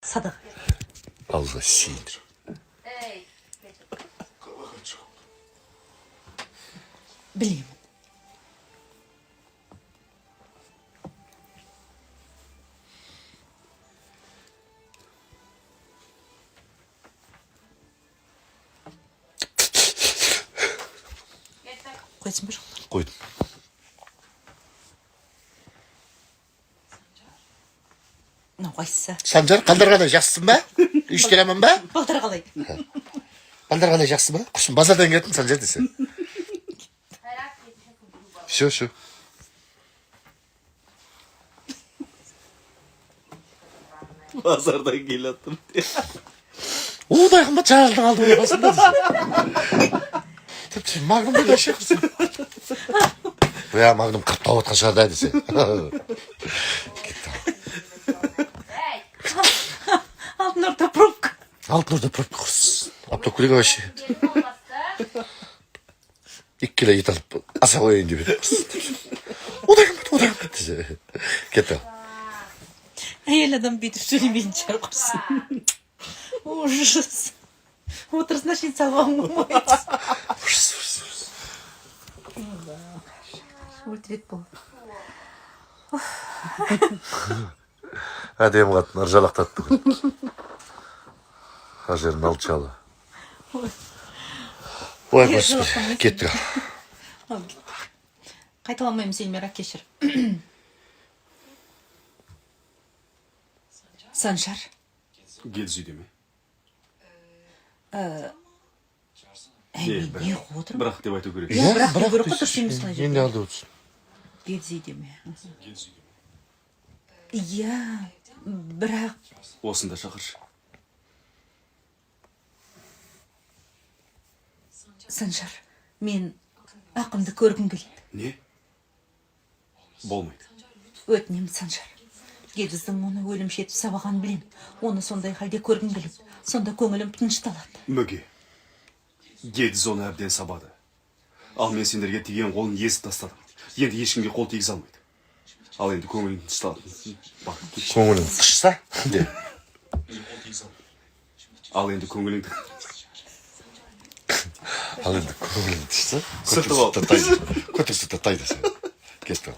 Садаға. Алла сүйіндір. Білемін. Қойсын ба, жоқ па? Қойдым. Мынау қайсысы? Санжар, қалдар қалай, жақсысың ба? Үш аман ба? Балдар қалай? Балдар қалай, жақсы ма? Құсым, базардан келдім, Санжар десе. Все, все. Базардан келаттым. Удай қымбат, жаңа жылдың алды ғой басында десе. Тіпті Магнум да вообще құрсын. Иә, Магнум қырттап отқан шығар да десе. Кетті. Алтын Орда пробка. Алтын Орда пробка құрсын. Аптокөлік вообще. 2 кило ет алып аса қояйын деп едім. Құрсын. Одай қымбат, одай қымбат десе. Кетті. Әйел адам бүйтіп сөйлемейтін шығар, құрсын. Ужас. Отырысына шейін салған болмайды. Ужас, ужас, ужас. Өлтіреді бұл. Әдемі қатын ыржалақтады бүгін. Қажерін алчалы. Ой. Ой, господи, кеттік. Ал, кеттік. Қайталамаймыз, Эльмира, кешір. Санжар, Гедіз үйде ме? Әй, мен не қылып отырмын? Бірақ деп айту керек. Иә, бірақ деу керек қой, дұрыс емес қалай Енді алды отырсың. Гедіз үйде ме? Иә, бірақ Осында шақыршы. Санжар, мен ақынды көргім келеді. Не? Болмайды. Өтінемін, Санжар. Гедіздің оны өлімші етіп сабағанын білемін. Оны сондай халде көргім келеді. Сонда көңілім тынышталады. Мүге. Гедіз оны әбден сабады. Ал мен сендерге тиген қолын езіп тастадым. Енді ешкімге қол тигізе алмайды. Ал енді көңілің тынышталады. Бар, кетші. Көңілің тышса, де. Ал енді көңілің Ал енді көңілің тышса, Сыртып ал. көтің сыртта тай десе. Кетті.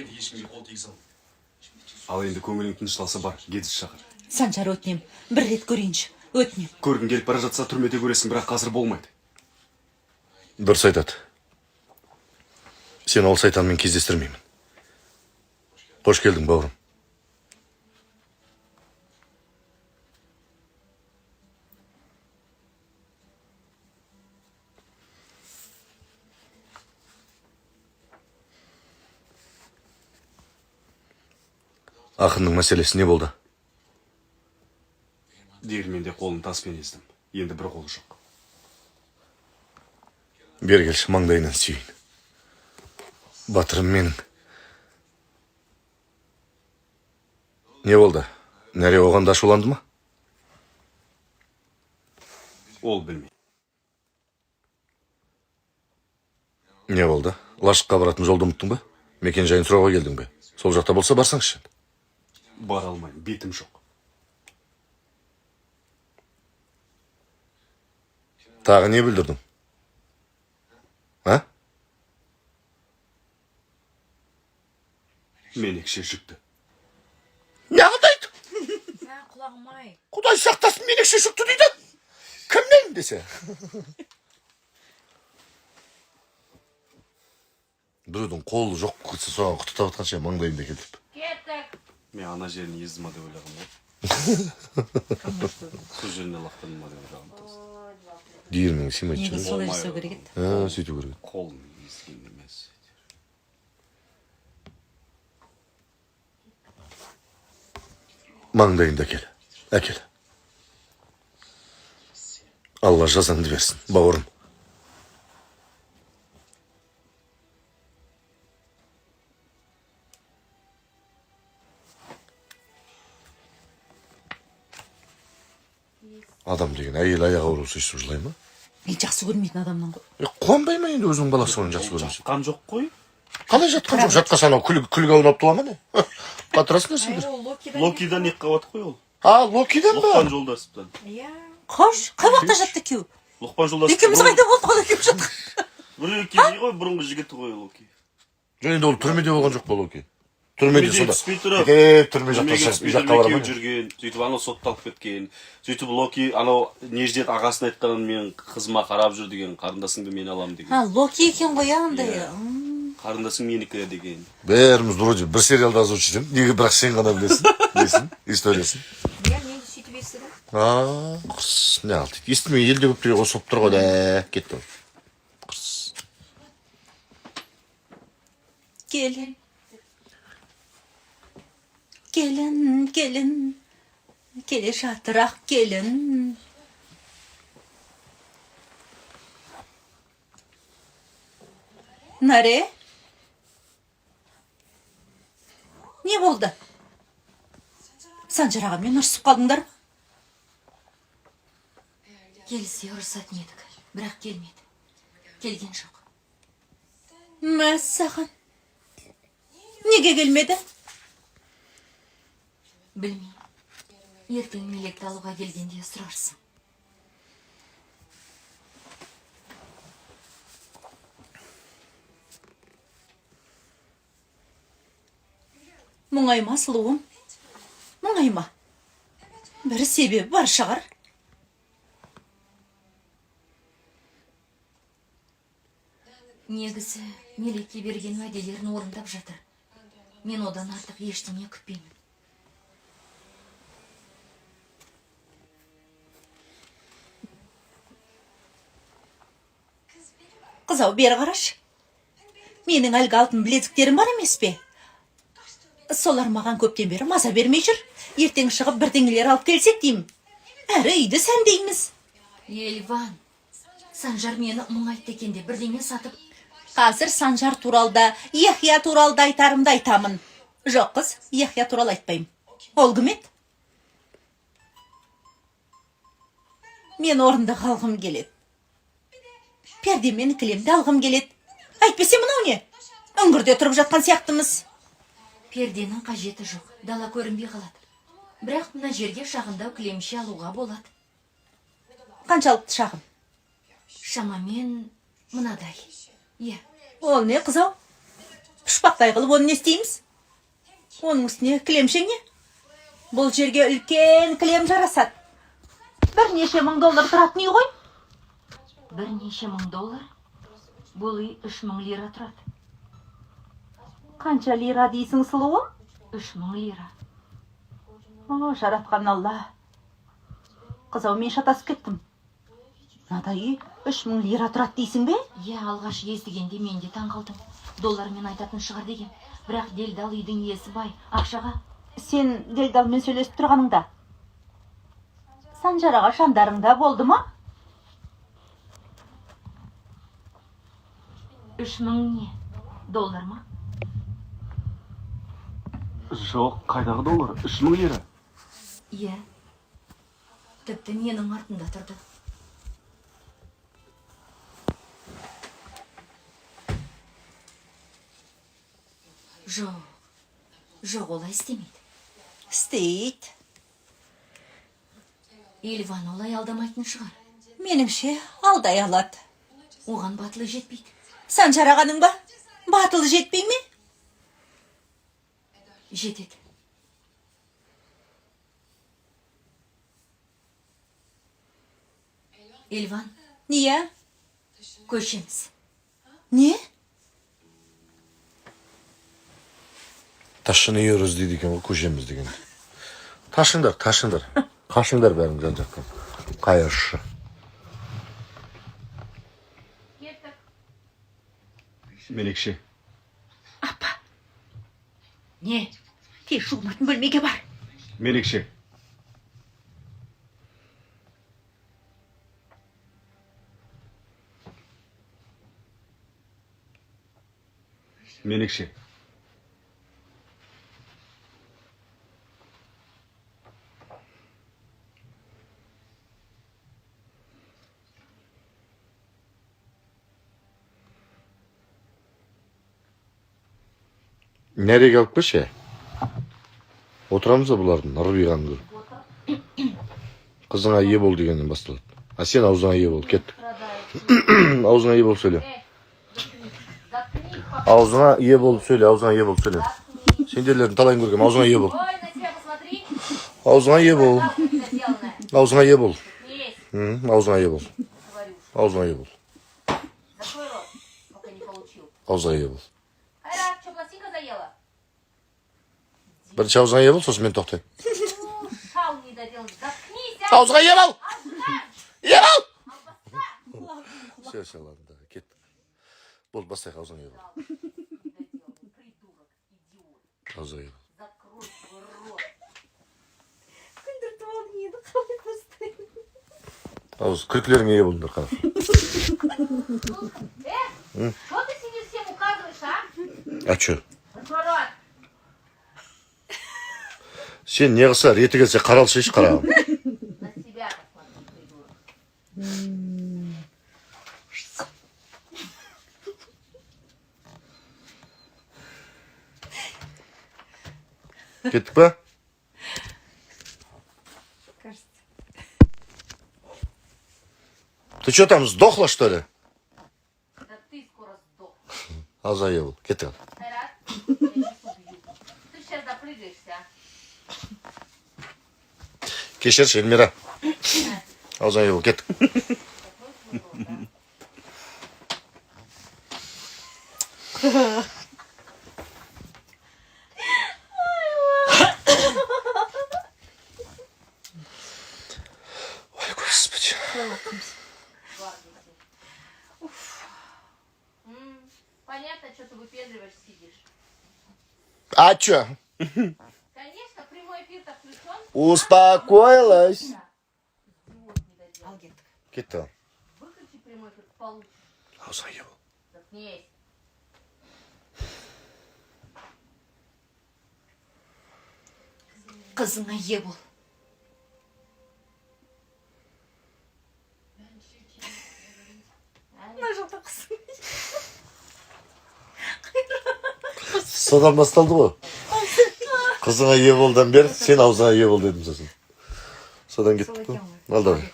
Енді ешкімге қол тигізе алмайды. Ал енді көңілің тынышталса бар, Гедіз шақыр. Санжар, өтінемін. Бір рет көрейінші. Өтінемін. Көргің келіп бара жатса түрмеде көресің, бірақ қазір болмайды. Дұрыс айтады. Сен ол сайтанмен кездестірмеймін. Қош келдің, бауырым. Ақынның мәселесі не болды? Диірменде қолын таспен ездім. Енді бір қолы жоқ. Бері келші, маңдайынан сүйейін. Батырым менің. Не болды? Нәре оған да ашуланды ма? Ол білмейді. Не болды? Лашыққа баратын жолды ұмыттың ба? Мекен жайын сұрауға келдің бе? Сол жақта болса барсаңшы. Бара алмаймын, бетім жоқ. Тағы не бүлдірдің? А? Менекше жүкті. Не қылдайды? Құлағым ай. Құдай сақтасын, менекше жүкті дейді. Кімнен десе? Біреудің қолы жоқ кетсе, соған құттықтап жатқанша маңдайымда келтіріп. Кеттік. Мен ана жерін езді ма деп ойлағанмын ғой. Сол жеріне лақтырдым ма деп ойлағанмын тас. Диірменге сыймайтын Негізі шығар. солай жасау керек еді. А, сөйту керек еді. Қолын езген емес. Маңдайымды әкел. Әкел. Алла жазаңды берсін, бауырым. Адам деген әйел аяғы ауыр болса өйстіп жылай ма? Мен жақсы көрмейтін адаммын ғой. Қуанбай ма енді, өзінің баласы оны жақсы көрмесе? Жатқан жоқ қой. Қалай жатқан жоқ? Жатқаса анау күлге аунап туа ма, не? Қатырасыңдар сендер. Ол Локидан. Локидан екі қабат қой ол. А, Локидан ба? Лұқпан Жолдасовтан. Иә. Қош, қай уақытта жатты екеуі? Лұқпан Жолдасов. Екеуміз қайда болдық, ол екеуміз жатқан? Бір екеуі ғой, бұрынғы жігіті ғой Локи. Жоқ, енді ол түрмеде болған жоқ па, Локи? Түрмеде Түрмеде сонда. түспей тұрып. Кетіп түрме Түрмеге жақта түспей үй жаққа тұрып бара екеуі ма? жүрген. Сөйтіп анау сотталып кеткен. Сөйтіп Локи анау Неждет ағасына айтқан, мен қызыма қарап жүр деген, қарындасыңды мен аламын деген. А, Локи екен ғой, иә, андай. Иә. Қарындасың менікі деген. Бәріміз вроде бір сериалда озвучить етеміз. Неге бірақ сен ғана білесің? Несін? Историясын. Иә, мен де сөйтіп естідім. А, құрсын, не алды. Естімей, елде көптеген қосылып тұр ғой да. Кетті ол. Құрсын. Келін. Келін, келін. Келе жатыр ақ келін. Наре? Не болды? Санжар ағамен ұрысып қалдыңдар ма? Келсе ұрысатын едік, бірақ келмеді. Келген жоқ. Мәссаған. Неге келмеді? Білмеймін. Ертең Мелекті алуға келгенде сұрарсың. Мұңайма, сұлуым. Мұңайма. Бір себебі бар шығар. Негізі Мелекке берген уәделерін орындап жатыр. Мен одан артық ештеңе күтпеймін. Қызау, бері қарашы. Менің әлгі алтын білезіктерім бар емес пе? Солар маған көптен бері маза бермей жүр. Ертең шығып бірдеңелер алып келсек деймін. Әрі үйді сәндейміз. Елван, Санжар мені мұңайтты екен деп бірдеңе сатып. Қазір Санжар туралы да, Яхия туралы да айтарымды айтамын. Жоқ, қыз, Яхия туралы айтпаймын. Ол кім еді? Мен орындық алғым келеді. Перде мен кілемді алғым келеді. Әйтпесе мынау не? Үңгірде тұрып жатқан сияқтымыз. Перденің қажеті жоқ, дала көрінбей қалады. Бірақ мына жерге шағындау кілемше алуға болады. Қаншалықты шағын? Шамамен мынадай. Иә. Ол не, қызау? Пұшпақтай қылып оны не істейміз? Оның үстіне кілемше не? Бұл жерге үлкен кілем жарасады. Бірнеше мың доллар тұратын үй ғой. Бірнеше мың доллар? Бұл үй 3000 лира тұрады. Қанша лира дейсің, сұлуым? 3000 лира. О, жаратқан Алла. Қызау, мен шатасып кеттім. Мынадай үй 3000 лира тұрады дейсің бе? Иә, алғаш естігенде мен де таң қалдым. Доллармен айтатын шығар деген. Бірақ делдал үйдің иесі бай, ақшаға. Сен делдалмен сөйлесіп тұрғаныңда Санжар аға жандарыңда болды ма? 3000 не? Доллар ма? Жоқ, қайдағы доллар? 3000 лира. Иә. Тіпті менің артымда тұрды. Жоқ. Жоқ, олай істемейді. Істейді. Елван олай алдамайтын шығар. Меніңше, алдай алады. Оған батылы жетпейді. Санжар ағаның ба? Батылы жетпей ме? Жетеді. Елван, Не? көшеміз. Не? Taşınıyoruz дейді екен ғой, көшеміз деген. Ташыңдар, ташыңдар. Қашыңдар бәрің жан жақтан. Қайыршы. Менекше. Апа, Не? тез жуынатын бөлмеге бар. Менекше. Менекше. Нәреге алып келші. Отырамыз да бұлардың ырбиғанын көріп. Қызыңа ие бол дегеннен басталады. А сен аузыңа ие бол, кеттік. Аузыңа ие болып сөйле. Аузыңа ие болып сөйле, аузыңа ие болып сөйле. Сендерлердің талайын көргенмін, аузыңа ие бол. Ой, на себя посмотри. Аузыңа ие бол. Недоделанная. Аузыңа ие бол. Есть, Аузыңа ие бол. говорю. Аузыңа ие бол. Закрой рот, пока не получил. Аузыңа ие бол. Айрат, что, пластинка заела? Бірінші аузыңа ие бол, сосын мен тоқтаймын. Ну, шал недоделанный. Заткнись, а! Аузыңа ие бол! Ие бол! Все, все, ладно, давай, кеттік. Болды, бастайық, аузыңа ие бол. Недоделанный, придурок, идиот. Аузыңа ие бол. Закрой свой рот. Күлдіртіп алдың енді, қалай бастаймын? Ауыз, күлкілеріңе ие болыңдар, қара. Что ты сидишь всем указываешь, а? А чё? Закрой рот. Сен не қылса, реті келсе қаралшы, қарағым. На себя посмотри, придурок. Кеттік па? Кажется. Ты что там, сдохла, что ли? Да ты скоро сдохнешь. Аузыңа ие бол, кеттік. Ал. Айрат, я сейчас убью. Ты сейчас допрыгаешься, а? Кешірші, Эльмира. Аузыңа ие бол, кеттік. Ой, господи. Понятно, что ты выпендриваешься, сидишь. А чё? Конечно, прямой эфир-то включен. Успокоилась. Идиот недоделанный. Ал, кеттік. Кетті, ал. Выключи прямой эфир, получишь. Аузыңа ие бол. Заткнись. Қызыңа ие бол. Мына жақта қызың. Содан басталды ғой. Қызыңа ие болдан бері сен аузыңа ие бол дедім сосын. Содан кеттік қой. Ал, давай.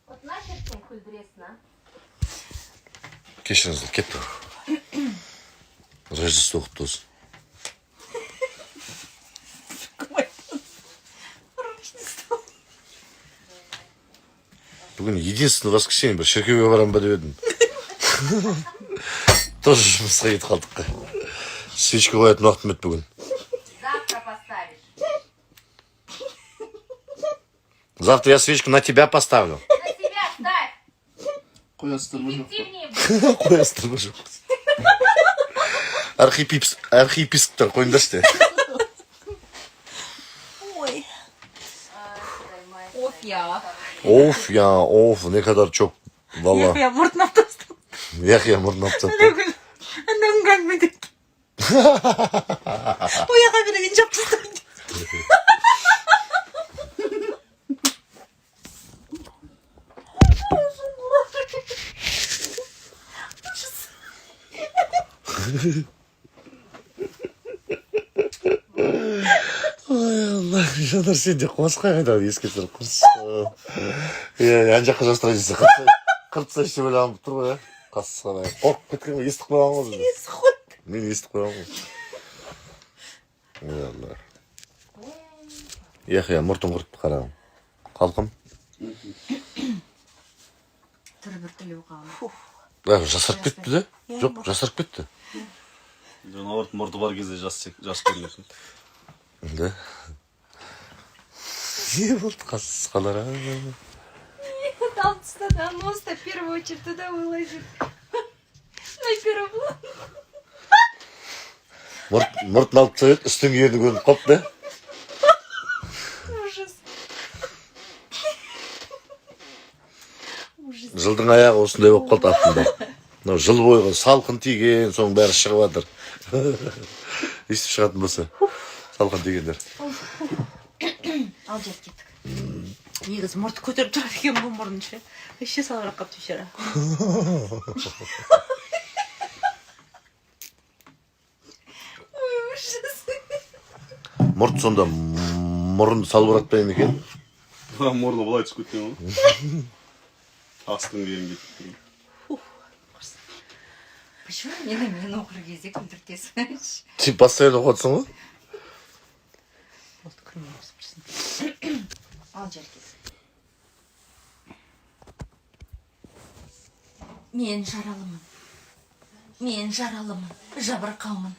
Вот нахер сен күлдіресің, а? Кешіріңіздер, кеттік. Рождество құтты болсын. Кім айтты? Рождество. Бүгін единственный воскресенье, бір шіркеуге барамын ба деп едім. Тоже жұмысқа кетіп қалдық қой. Свечка қоятын уақытым еді бүгін. Завтра поставишь. Завтра я свечку на тебя поставлю. На себя ставь. Қоясыздар ма, жоқ па? Эффективнее будет. Қоясыздар ма, жоқ? Архиепископтар қойыңдаршы де. Ой. Of ya. Of ya, of, ne kadar çok. Valla. Яхия мұртын алып тастады. Яхия мұрнын алып тастады. Анау әңгіме деп. Ояға берген жап тастайын. Ой, Алла, Жанар, сен де қуасың қайда еске түсіріп құрсын. Иә, ана жаққа жастырайын десе, қырып тастайыншы деп ойланып тұр ғой, иә. Қасқалай. Қорқып кеткен ғой, естіп қойған ғой бізді. Мен естіп қойған ғой. Ой, Алла. Яхия мұртын құртты, қарағым. Халқым. Түрі біртүрлі болып қалған. Ә, жасарып кетті де? Жоқ, жасарып кетті. Наоборот, мұрты бар кезде жас көрінесің. Да. Не болды, қасқалар? Там тастады, нос-то в первую очередь туда вылазит. На первый план. Мұртын алып тастап еді, үстіңгі ерні көрініп қалыпты. Ужас. Ужас. Жылдың аяғы осындай болып қалды артында. Мынау жыл бойғы салқын тиген, соның бәрі шығып жатыр. Естіп шығатын болса. Салқын тигендер. Ал, жат, кеттік. Негізі мұрты көтеріп тұрады екен ғой, мұрны ше, вообще салбырап қалыпты бейшара. Ой, ужас. Мұрт сонда мұрынды салбыратпай ма екен? Мұрны былай түсіп кеткен ғой, астың берін кетіп тұр. Почему мені мен оқыр кезде күлдіртесің? Сен постоянно оқып отырсың ғой. Болды, күлмейміз құрсын. Ал, жаркес. Мен жаралымын. Мен жаралымын, жабырқаумын.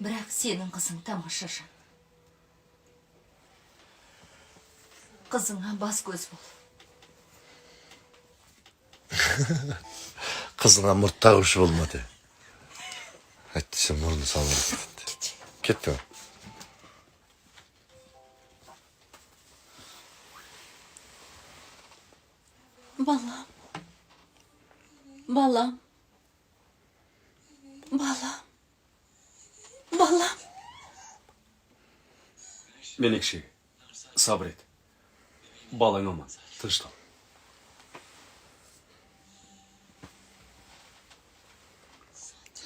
Бірақ сенің қызың тамаша жан. Қызыңа бас көз бол. Қызыңа мұрт тағушы болма де. Әйтпесе мұрны салбырап кетеді. Кетті ма? Балам, балам, балам, балам. Менекше, сабыр ет. Балаң аман, тыныштал.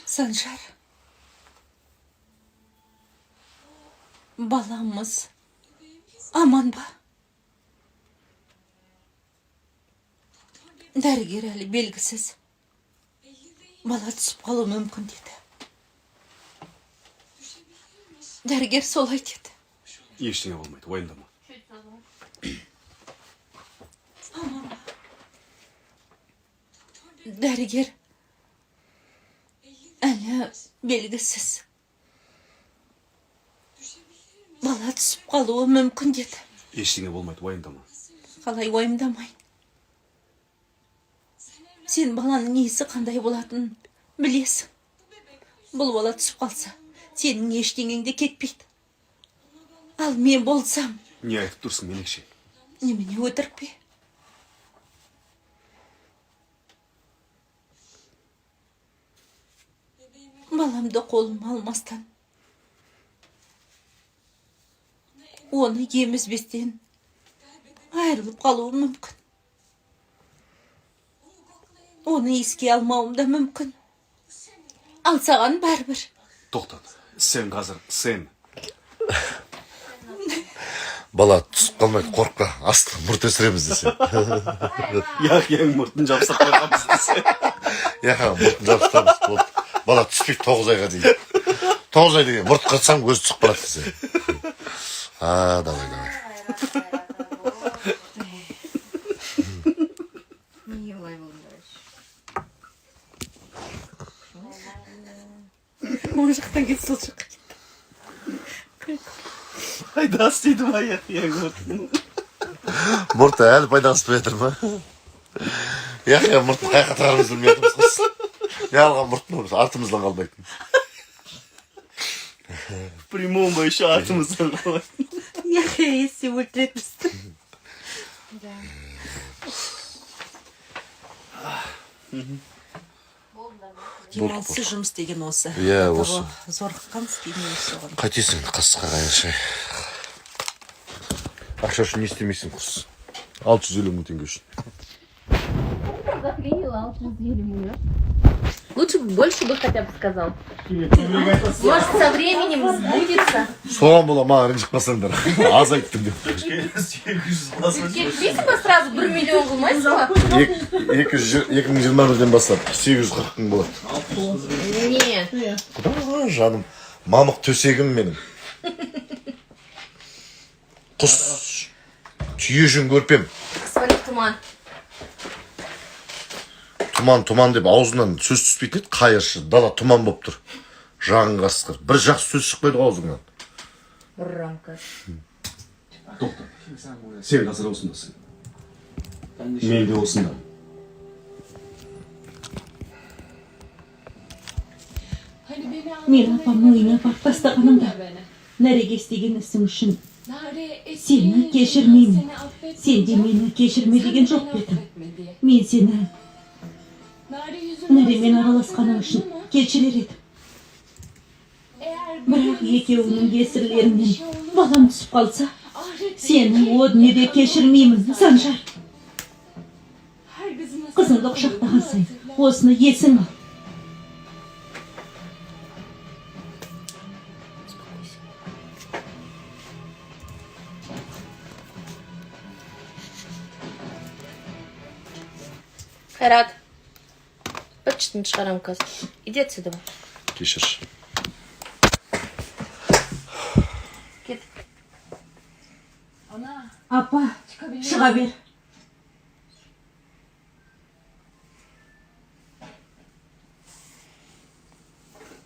Санжар, баламыз аман ба? Дәрігер әлі белгісіз, бала түсіп қалуы мүмкін деді. Дәрігер солай деді. Ештеңе болмайды, уайымдама. Дәрігер әлі белгісіз, бала түсіп қалуы мүмкін деді. Ештеңе болмайды, уайымдама. Қалай уайымдамайын? Сен баланың иісі қандай болатынын білесің. Бұл бала түсіп қалса, сенің ештеңең де кетпейді. Ал мен болсам... Не айтып тұрсың, Менекше? Немене, өтірік пе? Баламды қолыма алмастан, оны емізбестен айырылып қалуым мүмкін. Оны еске алмауым да мүмкін. Ал саған бәрібір. Тоқтат, сен қазір, сен Бала түсіп қалмайды, қорықпа, астына мұрт өсіреміз десе. Яхияның мұртын жабыстырып қойғанбыз десе. Иә, мұртын жабыстырамыз, болды. Бала түспейді 9 айға дейін. 9 ай деген мұрт қырсаң, өзі түсіп қалады десе. А, давай, давай. Неге олай болдыңдар? Оң жақтан кетті, сол жаққа кетті. Қайда істейді ма Яхияның мұртын? Мұрты әлі пайда аспай жатыр ма? Яхия мұртын қай жаққа тығарымызды білмей жатырмыз ғой. Не алған мұртын артымыздан қалмайтын. В прямом еще артымыздан қалмайтын. Яхия естісе, өлтіреді бізді. Да. Демалыссыз жұмыс деген осы. Иә, До осы. того зорыққан істемейміз соған. Қайтесің, қасқа қайыршы. Ақша үшін не істемейсің, құс. 650 мың теңге үшін. Заклинила 650 мың. Лучше бы больше бы хотя бы сказал. Может, со временем сбудется. Соған бола маған ренжіп қалсаңдар. Аз айттым деп. 800. Кетпейсің ба сразу 1 миллион қылмайсың ба? 2021-ден бастап 840 мың болады. Не. Құда жаным, мамық төсегім менің. Құс, түйе жүн көрпем. Смотри, туман. Тұман, тұман деп аузынан сөз түспейтін еді, қайыршы. Дала тұман болып тұр. Жағын қасқыр. Бір жақсы сөз шықпайды ғой аузыңнан. Рамка. Тоқта, сен қазір осындасың, мен де осындамын. Мен апамның үйіне апарып тастағанымда, Нәреге істеген ісің үшін сені кешірмеймін, сен де мені кешірме деген жоқ па едің? Мен сені Нәремен араласқаның үшін кешірер едім, бірақ екеуіңнің кесірлеріңнен балам түсіп қалса, Сені о дүниеде кешірмеймін, Санжар. Қызыңды құшақтаған сайын осыны есің ал. Қайрат, бір шытын шығарамын қазір. Иди отсюда. Кешір. Кет. Апа, шыға бер.